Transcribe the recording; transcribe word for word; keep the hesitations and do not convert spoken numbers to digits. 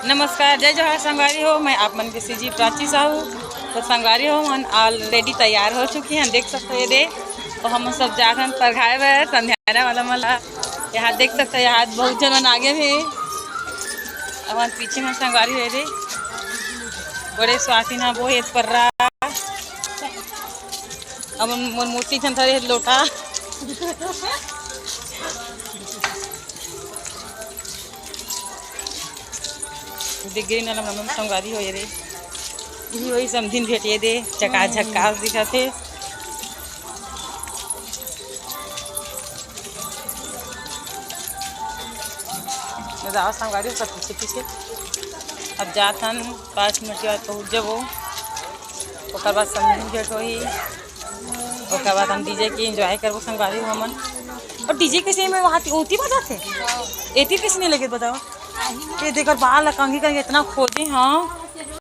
नमस्कार, जय जोहार संगवारी हो, मैं आप मन के सीजी प्राची साहू। तो संगवारी हो, हमन already तैयार हो चुकी हैं, देख सकते हो ये दे। तो हम सब जात हन परघाए बर संध्यारा वाला मन ला। यहाँ देख सकते हो, यहाँ बहुत जन मन आगे भी। हमन पीछे में संगवारी हो ये दे, बड़े स्वाति ना वो ये पर्रा। अब मोर मूर्ति झन धरे लोटा। डिग्री नलम नमन संगवारी हो ये रे। इही वही समधिन भेट ये दे, चका झक्कास दिखत हे। जाओ संगवारी हो सब पीछे पीछे। अब जात हन, पाँच मिनट के बाद पहुँच जाबो। ओकर बाद समधिन भेट होही। ओकर बाद हम डीजे के एंजॉय करबो संगवारी हो हमन। और डीजे कैसे में वहाँ ओती बजाथे? एती कैसे नहीं लगे बताओ? ये देकर बाल कंघी कंघी इतना खोजे हाँ।